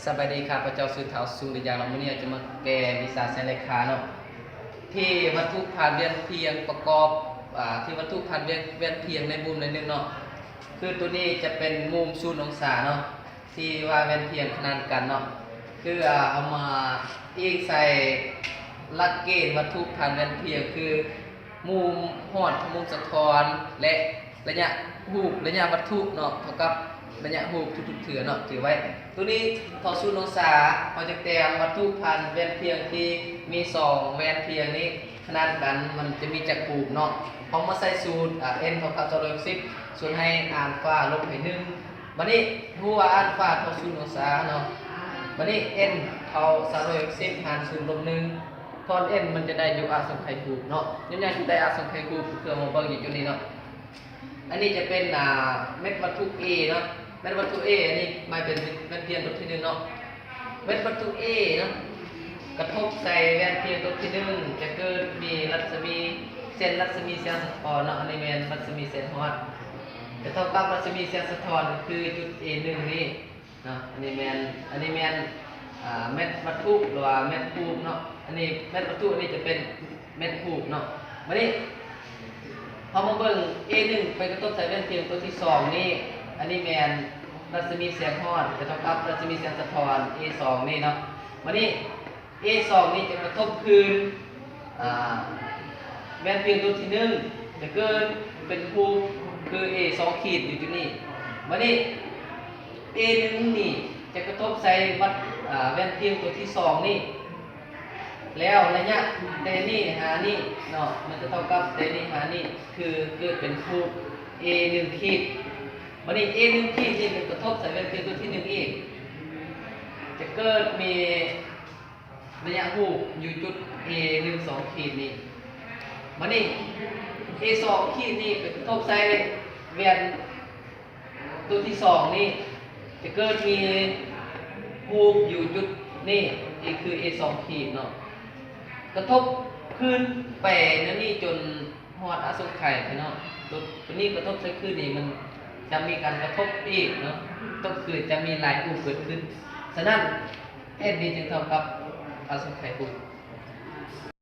ສະບາຍດີ ຂ້າພະເຈົ້າຊື່ທ້າວ ສຸງ ດຽງ ເນາະ. ມື້ນີ້ອາດຈະມາແກ້ວິຊາແສງເລຂາເນາະ ທີ່ວັດຖຸຜ່ານວຽນພຽງປະກອບ ອາ ທີ່ວັດຖຸຜ່ານວຽນ ວຽນພຽງໃນມຸມໃດໜຶ່ງເນາະ. ຄືໂຕນີ້ຈະເປັນມຸມສູນອົງສາເນາະ ທີ່ວ່າວຽນພຽງຂະໜານກັນເນາະ. ຄື ອາ ເຮົາມາອີງໃສ່ຫຼັກເກນວັດຖຸຜ່ານວຽນພຽງ ຄືມຸມຮອດຂອງມຸມສະທ້ອນ ແລະ ໄລຍະຮູບ ໄລຍະວັດຖຸເນາະ ເທົ່າກັບໄລຍະຮູບທຸກໆເທື່ອເນາະ ຖືໄວ້. ໂຕນີ້ເທົ່າສູນອົງສາ ເຮົາຈະແຕ່ງວັດຖຸຜ່ານວຽນພຽງທີ່ມີສອງແວ່ນພຽງນີ້ຂະໜານກັນ ມັນຈະມີຈັກຮູບເນາະ. ເຮົາມາໃສ່ສູດ ອາ ເອັນເທົ່າກັບສາມຮ້ອຍຫົກສິບ ສ່ວນໃຫ້ອານຟາລົບໃຫ້ໜຶ່ງ. ບາດນີ້ຮູ້ວ່າອານຟາເທົ່າສູນອົງສາເນາະ. ບາດນີ້ເອັນເທົ່າສາມຮ້ອຍຫົກສິບຫານສູນລົບໜຶ່ງ ຖອນເອັນມັນຈະໄດ້ຢູ່ອະສົງໄຂຮູບເນາະ. ຍ້ອນຫຍັງຈຶ່ງໄດ້ອະສົງໄຂຮູບ? ຄືເຮົາມາເບິ່ງຢູ່ຈຸດນີ້ເນາະ. ອັນນີ້ຈະເປັນ ອາ ເມັດວັດຖຸເອເນາະ. ເມັດວັດຖຸເອ ອັນນີ້ໝາຍເປັນແວ່ນພຽງຕົວທີໜຶ່ງເນາະ. ເມັດວັດຖຸເອເນາະ ກະທົບໃສ່ແວ່ນພຽງຕົວທີໜຶ່ງ ຈະເກີດມີລັດສະໝີ ເຊັ່ນລັດສະໝີແສງສະທ້ອນເນາະ. ອັນນີ້ແມ່ນລັດສະໝີແສງຮອດ ຈະເທົ່າກັບລັດສະໝີແສງສະທ້ອນ ຄືຈຸດເອໜຶ່ງນີ້ເນາະ. ອັນນີ້ແມ່ນ ອັນນີ້ແມ່ນ ອາ ເມັດວັດຖຸ ຫຼືວ່າເມັດຮູບເນາະ. ອັນນີ້ເມັດວັດຖຸ ອັນນີ້ຈະເປັນເມັດຮູບເນາະ. ບາດນີ້ ເຮົາມາເບິ່ງເອໜຶ່ງໄປກະທົບໃສ່ແວ່ນພຽງຕົວທີສອງນີ້ ອັນນີ້ແມ່ນລັດສະໝີແສງຮອດ ຈະເທົ່າກັບລັດສະໝີແສງສະທ້ອນເອສອງນີ້ເນາະ. ບາດນີ້ເອສອງນີ້ຈະກະທົບຄືນ ອາ ແວ່ນພຽງຕົວທີໜຶ່ງ ຈະເກີດເປັນຮູບຄືເອສອງຂີດຢູ່ຈຸດນີ້. ບາດນີ້ເອໜຶ່ງນີ້ຈະກະທົບໃສ່ວັດ ອາ ແວ່ນພຽງຕົວທີສອງນີ້ ແລ້ວໄລຍະແຕ່ນີ້ຫານີ້ເນາະ ມັນຈະເທົ່າກັບແຕ່ນີ້ຫານີ້ ຄືເກີດເປັນຮູບເອໜຶ່ງຂີດ. ບາດນີ້ເອໜຶ່ງຂີດນີ້ກະທົບໃສ່ແວ່ນພຽງຕົວທີໜຶ່ງອີກ ຈະເກີດມີໄລຍະຮູບຢູ່ຈຸດເອໜຶ່ງສອງຂີດນີ້. ບາດນີ້ເອສອງຂີດນີ້ໄປກະທົບໃສ່ແວ່ນ ຕົວທີສອງນີ້ຈະເກີດມີຮູບຢູ່ຈຸດນີ້ ນີ້ຄືເອສອງຂີດເນາະ ກະທົບຄືນໄປແນວນີ້ຈົນຮອດອະສົງໄຂເນາະ. ຕົວ ຕົວນີ້ກະທົບໃສ່ຄືນນີ້ ມັນຈະມີການກະທົບອີກເນາະ ກະທົບຄືນຈະມີຫຼາຍຮູບເກີດຂຶ້ນ. ສະນັ້ນ ເອັນນີ້ຈຶ່ງເທົ່າກັບອະສົງໄຂຮູບ.